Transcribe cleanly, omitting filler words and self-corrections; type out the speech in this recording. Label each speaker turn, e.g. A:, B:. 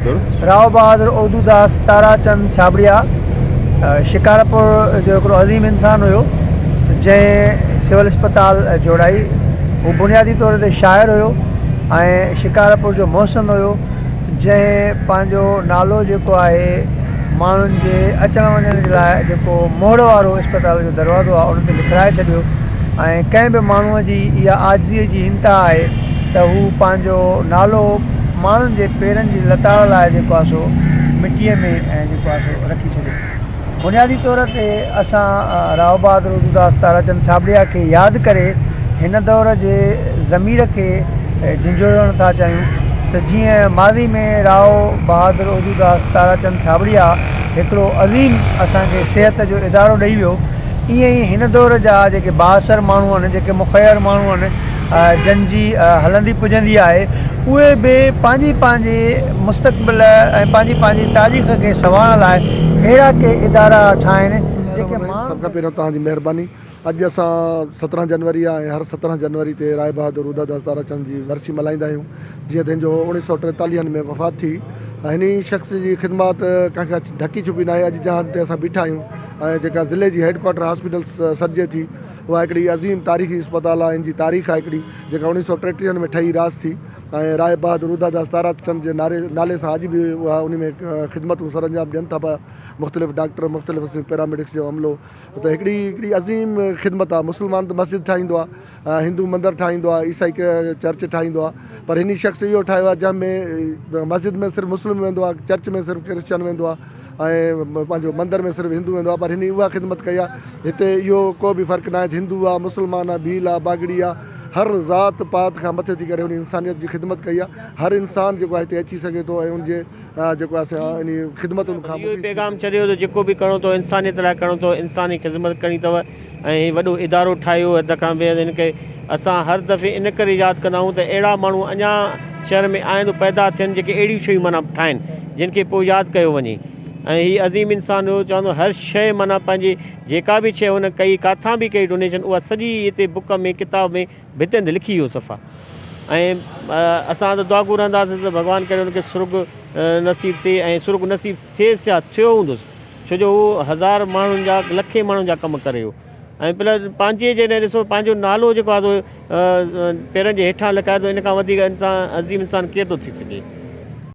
A: بهادر.
B: راء بهادر اودوداس تاراچند ڇاٻڙيا شڪارپور جو هڪڙو عظيم انسان هيو، جنهن سول اسپتال جوڙائي. هو بنيادي طور تي شاعر هيو ۽ شڪارپور جو محسن هيو، جنهن پنهنجو نالو جيڪو آهي ماڻهن جي اچڻ وڃڻ جي لاء جيڪو مهڙ وارو اسپتال جو دروازو آهي ان تي لکرائي ڇڏيو ۽ ڪنهن به ماڻهوء جي اها عاجزيء جي انتها آهي ته هو پنهنجو نالو ماڻهن جي پيرن جي لتاڙ لاء جيڪو آهي سو مٽيء ۾ جيڪو آهي سو رکي ڇڏي. بنيادي طور تي اسان راء بهادر اردوداس تاراچند ڇاٻڙيا کي ياد ڪري هن دور جي ضمير کي جهنجهوڙڻ ٿا چاهيون ته جيئن ماضي ۾ راء بهادر اردوداس تاراچند ڇاٻڙيا هڪڙو عظيم اسان کي صحت جو ادارو ڏئي ويو ائين ئي هن دور جا جيڪي بااثر ماڻهو آهن، جيڪي مخير ماڻهو آهن، جن جي هلندي پڄندي آهي، اهي به پنهنجي پنهنجي مستقبل ۽ پنهنجي پنهنجي تاريخ کي سنوارڻ لاء اهڙا ڪي ادارا ٺاهين، جيڪي ماڻهن
C: سڀ کان پهريون توهان جي مهرباني. اڄ اسان 17 جنوري آهي ۽ هر 17 جنوري تي راء بهادر اوداداس تاراچند جي ورسي ملهائيندا آهيون. جيئن ته هن جو اوڻيهه سئو ٽيتاليهن ۾ وفات ٿي. هن شخص جي خدمات ڪنهن کان ڍڪي ڇپي ناهي. اڄ جنهن تي اسان بيٺا آهيون ۽ جيڪا ضلعي جي هيڊ ڪوارٽر هاسپيٽل سڏجي ٿي اها هڪڙي عظيم تاريخي اسپتال آهي. ان جي تاريخ آهي هڪڙي جيڪا اوڻيهه سئو ٽيٽيهن ۾ ٺهي راس ٿي ۽ راء بهادر اوداداس تاراچند جي ناري نالي سان اڄ به اها ان ۾ خدمتون سرانجام ڏين ٿا پيا مختلف ڊاڪٽر مختلف پيراميڊڪس جو عملو ته هڪڙي هڪڙي عظيم خدمت آهي. مسلمان ته مسجد ٺاهيندو آهي، هندو مندر ٺاهيندو آهي، عيسائي چرچ ٺاهيندو آهي، پر هن شخص اهو ٺاهيو آهي جنهن ۾ مسجد ۾ صرف مسلم ويندو آهي، چرچ ۾ صرف ڪرسچن ويندو آهي ۽ پنهنجو مندر ۾ صرف هندو ويندو آهي، پر هن اها خدمت ڪئي آهي. هتي اهو ڪو به فرق ناهي ته هندو آهي، مسلمان آهي، ڀيل آهي، باگڙي آهي، هر ذات پات کان مٿي ٿي ڪري هن انسانيت جي خدمت ڪئي آهي. هر انسان جيڪو آهي هتي اچي سگهي ٿو ۽ ان جي جيڪو آهي سو انهي خدمتن کان
D: اهو ئي
C: مفيد ٿي
D: پيغام
C: سگهي.
D: ڇڏيو ته جيڪو به ڪرڻو اٿو انسانيت لاء ڪرڻو اٿو، انساني خدمت ڪرڻي اٿو ۽ هي وڏو ادارو ٺاهيو حد کان به هن کي اسان هر دفعي ان ڪري ياد ڪندا آهيون ته اهڙا ماڻهو اڃا شهر ۾ آهن پيدا ٿين جيڪي اهڙيون شيون معنيٰ ٺاهن جن کي پوء ياد ڪيو وڃي ۽ هي عظيم انسان هو چوندو هر شيء معنيٰ پنهنجي جيڪا به شيء هن ڪئي ڪاٿان به ڪئي ڊونيشن اها سڄي هتي بڪ ۾ ڪتاب ۾ ڀتين تي لکي ويو صفا ۽ اسان ته دعاگو رهنداسين ته ڀڳوان ڪري ان کي سرڳ نصيب ٿئي ۽ سرڳ نصيب ٿئيس يا ٿيو هوندس ڇو جو هو هزار ماڻهن جا لکين ماڻهن جا ڪم ڪري ويو ۽ پلس پنهنجي جڏهن ڏسو پنهنجو نالو جيڪو آهي سو پيرن جي هيٺان لکائي ٿو ان کان وڌيڪ انسان عظيم انسان ڪير ٿو ٿي سگهي.